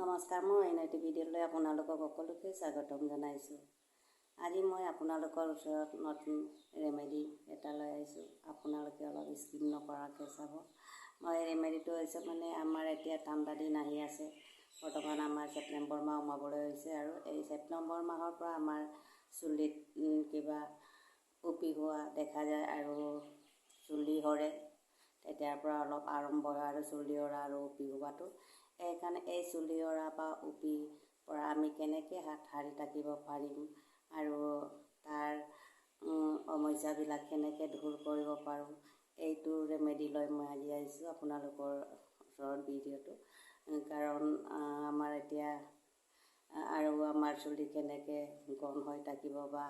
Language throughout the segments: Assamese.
নমস্কাৰ, মই এন I T ভিডিঅ'লৈ আপোনালোকক সকলোকে স্বাগতম জনাইছোঁ। আজি মই আপোনালোকৰ ওচৰত নতুন ৰেমেডি এটা লৈ আহিছোঁ। আপোনালোকে অলপ স্কিপ নকৰাকৈ চাব। মই ৰেমেডিটো হৈছে মানে আমাৰ এতিয়া ঠাণ্ডা দিন আহি আছে। বৰ্তমান আমাৰ ছেপ্টেম্বৰ মাহ সোমাবলৈ হৈছে আৰু এই ছেপ্টেম্বৰ মাহৰ পৰা আমাৰ চুলিত কিবা উফি হোৱা দেখা যায় আৰু চুলি সৰে। তেতিয়াৰ পৰা অলপ আৰম্ভ হয় আৰু চুলি সৰা আৰু উফি হোৱাটো। সেইকাৰণে এই চুলি সৰা বা উফিৰ পৰা আমি কেনেকৈ হাত সাৰি থাকিব পাৰিম আৰু তাৰ সমস্যাবিলাক কেনেকৈ দূৰ কৰিব পাৰোঁ, এইটো ৰেমেডি লৈ মই আজি আহিছোঁ আপোনালোকৰ ওচৰত ভিডিঅ'টো। কাৰণ আমাৰ এতিয়া আৰু আমাৰ চুলি কেনেকৈ ঘন হৈ থাকিব বা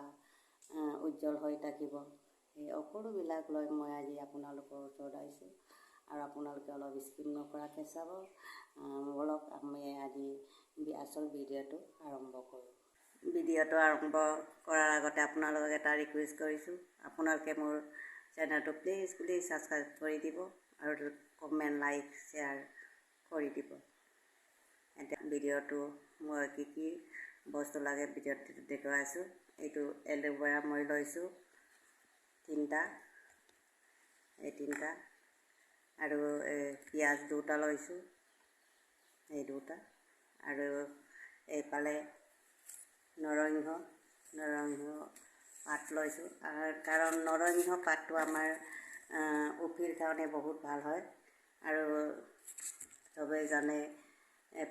উজ্জ্বল হৈ থাকিব, সেই সকলোবিলাক লৈ মই আজি আপোনালোকৰ ওচৰত আহিছোঁ আৰু আপোনালোকে অলপ স্কিপ নকৰাকৈ চাব। ব'লক, আমি আজি আচল ভিডিঅ'টো আৰম্ভ কৰোঁ। ভিডিঅ'টো আৰম্ভ কৰাৰ আগতে আপোনালোকক এটা ৰিকুৱেষ্ট কৰিছোঁ, আপোনালোকে মোৰ চেনেলটো প্লিজ প্লিজ ছাবস্ক্ৰাইব কৰি দিব আৰু কমেণ্ট, লাইক, শ্বেয়াৰ কৰি দিব। এতিয়া ভিডিঅ'টো মই কি কি বস্তু লাগে ভিডিঅ'ত দেখুৱাই আছোঁ। এইটো এল'ভেৰা মই লৈছোঁ তিনিটা, এই তিনিটা, আৰু পিঁয়াজ দুটা লৈছোঁ, এই দুটা, আৰু এইফালে নৰসিংহ পাত লৈছোঁ। কাৰণ নৰসিংহ পাতটো আমাৰ উফিৰ কাৰণে বহুত ভাল হয় আৰু চবেই জানে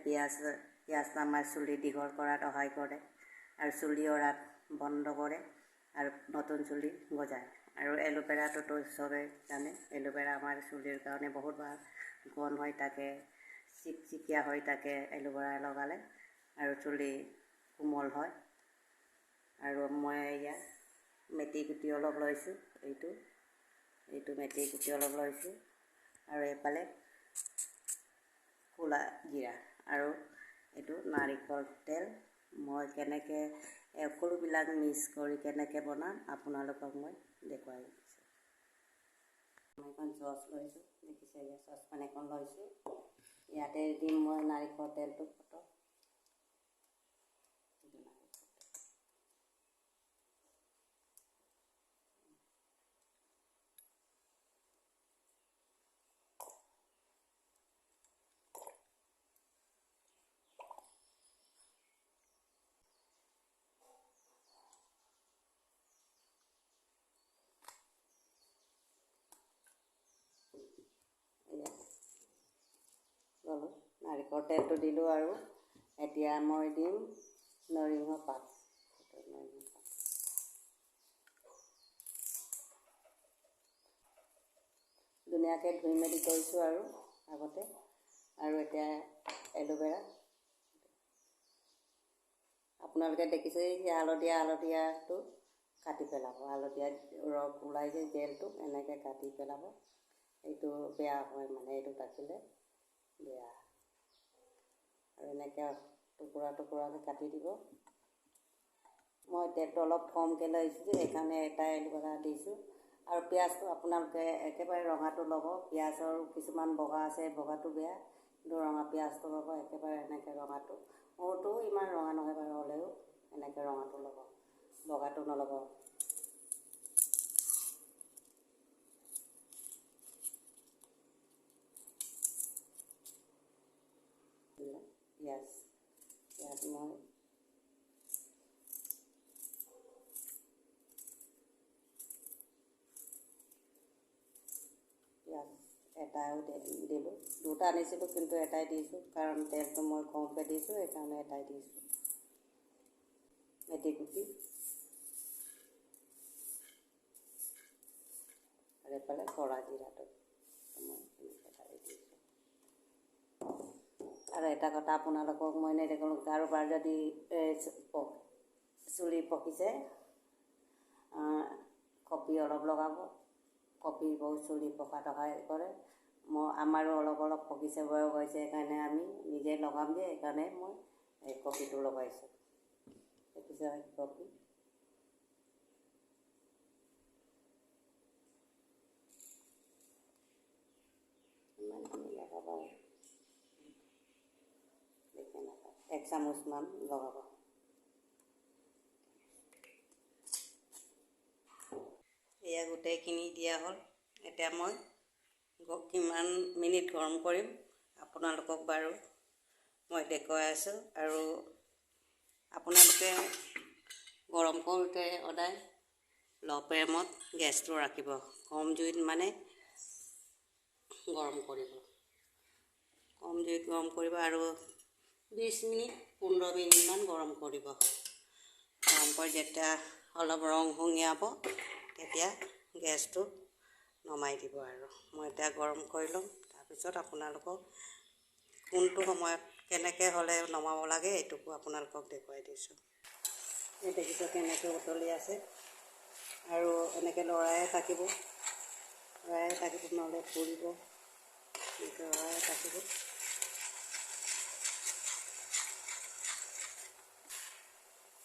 পিঁয়াজটো আমাৰ চুলি দীঘল কৰাত সহায় কৰে আৰু চুলি সৰাত বন্ধ কৰে আৰু নতুন চুলি গজায়। আৰু এল'ভেৰাটোতো চবেই জানে, এল'ভেৰা আমাৰ চুলিৰ কাৰণে বহুত ভাল, ঘন হৈ থাকে, চিকচিকীয়া হৈ থাকে এল'ভেৰা লগালে আৰু চুলি কোমল হয়। আৰু মই ইয়াত মেথি গুটি অলপ লৈছোঁ, এইটো মেথি গুটি অলপ লৈছোঁ, আৰু এইফালে ক'লা জিৰা আৰু এইটো নাৰিকল তেল। মই কেনেকৈ সকলোবিলাক মিক্স কৰি কেনেকৈ বনাম আপোনালোকক মই দেখুৱাই দিছোঁ। মই এখন চচ লৈছোঁ, দেখিছে, ইয়াত চচপেন এখন লৈছোঁ। ইয়াতে দিম মই নাৰিকল তেলটো। ফটো ল'লোঁ, নাৰিকল তেলটো দিলোঁ আৰু এতিয়া মই দিম নৰসিংহ পাত। নৰসিংহ পাত ধুনীয়াকৈ ধুই মেলি কৰিছোঁ আৰু আগতে। আৰু এতিয়া এল'ভেৰা, আপোনালোকে দেখিছে যে হালধীয়া হালধীয়াটো কাটি পেলাব, হালধীয়া ৰস ওলাই যে জেলটো এনেকৈ কাটি পেলাব। এইটো বেয়া হয়, মানে এইটো ৰাখিলে বেয়া। আৰু এনেকৈ টুকুৰা টুকুৰাকৈ কাটি দিব। মই তেলটো অলপ কমকৈ লৈছোঁ যে, সেইকাৰণে এটা এল'ভেৰা দিছোঁ। আৰু পিঁয়াজটো আপোনালোকে একেবাৰে ৰঙাটো ল'ব। পিঁয়াজৰ কিছুমান বগা আছে, বগাটো বেয়া, কিন্তু ৰঙা পিঁয়াজটো ল'ব একেবাৰে এনেকৈ ৰঙাটো। মোৰটো ইমান ৰঙা নহয় বাৰু, হ'লেও এনেকৈ ৰঙাটো ল'ব, বগাটো নল'ব। পিঁয়াজ মই পিঁয়াজ এটাও দিলোঁ। দুটা আনিছিলোঁ কিন্তু এটাই দিছোঁ, কাৰণ তেলটো মই কমকৈ দিছোঁ, সেইকাৰণে এটাই দিছোঁ। মেথি গুটি আৰু এইফালে ক'লা জিৰাটো মই এনেকৈ ঢালি দিছোঁ। আৰু এটা কথা আপোনালোকক মই নেদেখোঁ, কাৰোবাৰ যদি চুলি পকিছে, কফি অলপ লগাব। কফি বহুত চুলি পকাত সহায় কৰে। মই আমাৰো অলপ অলপ পকিছে, বয়স হৈছে, সেইকাৰণে আমি নিজে লগাম যে, সেইকাৰণে মই এই কফিটো লগাইছোঁ। দেখিছে কফি। ইমানখিনি লগাব আৰু। এনেকুৱা এক চামুচমান লগাব। এয়া গোটেইখিনি দিয়া হ'ল। এতিয়া মই কিমান মিনিট গৰম কৰিম আপোনালোকক বাৰু মই দেখুৱাই আছোঁ। আৰু আপোনালোকে গৰম কৰোঁতে সদায় ল' ফ্লেমত গেছটো ৰাখিব, কম জুইত মানে গৰম কৰিব, কম জুইত গৰম কৰিব আৰু 20 মিনিট 15 মিনিটমান গৰম কৰিব। গৰম কৰি যেতিয়া অলপ ৰং সুঙিয়াব তেতিয়া গেছটো নমাই দিব। আৰু মই এতিয়া গৰম কৰি ল'ম, তাৰপিছত আপোনালোকক কোনটো সময়ত কেনেকৈ হ'লে নমাব লাগে এইটোকো আপোনালোকক দেখুৱাই দিছোঁ। এই দেখিছে কেনেকৈ উতলি আছে। আৰু এনেকৈ লৰাই থাকিব, লৰাই থাকিব, নহ'লে পুৰিব। এনেকৈ লৰাই থাকিব।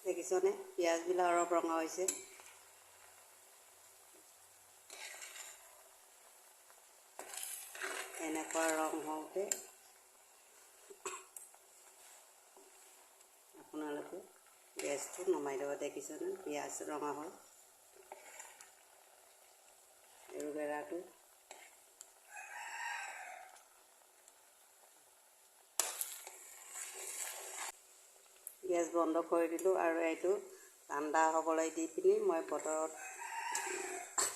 দেখিছনে পিঁয়াজবিলাক অলপ ৰঙা হৈছে। এনেকুৱা ৰং হওঁতে আপোনালোকে গেছটো নমাই দিব। দেখিছেনে পিঁয়াজ ৰঙা হ'ল। এলোভেৰাটো গেছ বন্ধ কৰি দিলোঁ। আৰু এইটো ঠাণ্ডা হ'বলৈ দি পিনি মই বটলত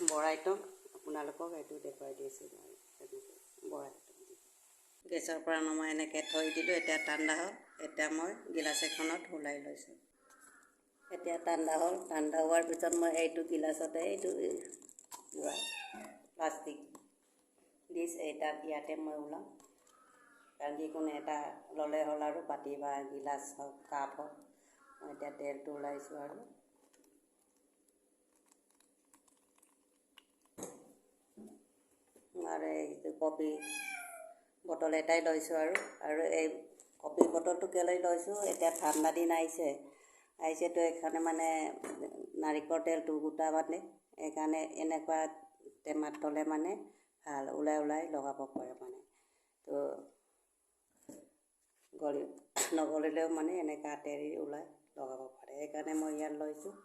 ভৰাই থ'ম। আপোনালোকক এইটো দেখুৱাই দিছোঁ মই কেনেকৈ ভৰাই থ'ম। গেছৰ পৰা নমাই এনেকৈ থৈ দিলোঁ। এতিয়া ঠাণ্ডা হ'ল। এতিয়া মই গিলাচ এখনত ওলাই লৈছোঁ। এতিয়া ঠাণ্ডা হ'ল। ঠাণ্ডা হোৱাৰ পিছত মই এইটো গিলাচতে এইটো কিবা প্লাষ্টিক ডিছ এই তাত ইয়াতে মই ওলাম। কাৰণ যিকোনো এটা ল'লে হ'ল আৰু বাতি বা গিলাচ হওক কাপ হওক। মই এতিয়া তেলটো ওলাইছোঁ। আৰু আৰু এইটো কফি বটল এটাই লৈছোঁ। আৰু আৰু এই কফি বটলটো কেলৈ লৈছোঁ, এতিয়া ঠাণ্ডা দিন আহিছে আহিছেতো সেইকাৰণে মানে নাৰিকল তেলটো গোটা বান্ধে, সেইকাৰণে এনেকুৱা টেমাত থ'লে মানে ভাল, ওলাই ওলাই লগাব পাৰে মানে। তো গলি নগলিলেও মানে এনেকুৱা হাতেৰি ওলাই লগাব পাৰে, সেইকাৰণে মই ইয়াত লৈছোঁ।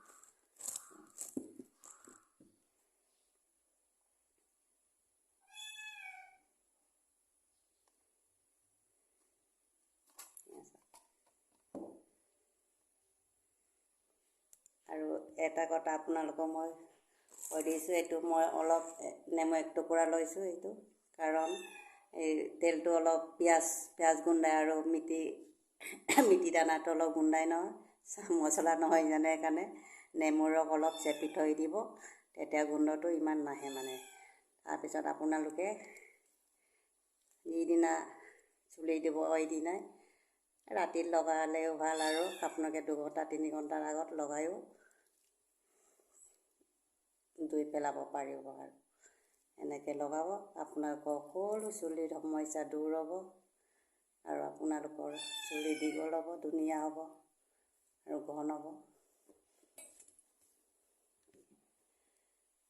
আৰু এটা কথা আপোনালোকক মই কৈ দিছোঁ, এইটো মই অলপ নেমু এক টুকুৰা লৈছোঁ এইটো কাৰণ এই তেলটো অলপ পিঁয়াজ পিঁয়াজ গোন্ধায় আৰু মিঠি মিঠি দানাটো অলপ গোন্ধায় নহয়, মছলা নহয় জানে, সেইকাৰণে নেমুৰ ৰস অলপ চেপি থৈ দিব, তেতিয়া গোন্ধটো ইমান নাহে মানে। তাৰপিছত আপোনালোকে যিদিনা চুলি দিব সেইদিনাই ৰাতি লগালেও ভাল, আৰু আপোনালোকে 2 ঘণ্টা 3 ঘণ্টাৰ আগত লগায়ো ধুই পেলাব পাৰিব। আৰু এনেকৈ লগাব, আপোনালোকৰ সকলো চুলিৰ সমস্যা দূৰ হ'ব আৰু আপোনালোকৰ চুলি দীঘল হ'ব, ধুনীয়া হ'ব আৰু ঘন হ'ব।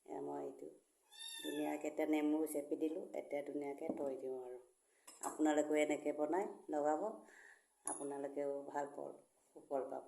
এয়া মই এইটো ধুনীয়াকৈ এতিয়া নেমু চেপি দিলোঁ, এতিয়া ধুনীয়াকৈ থৈ দিওঁ। আৰু আপোনালোকেও এনেকৈ বনাই লগাব, আপোনালোকেও ভাল ফল সুফল পাব।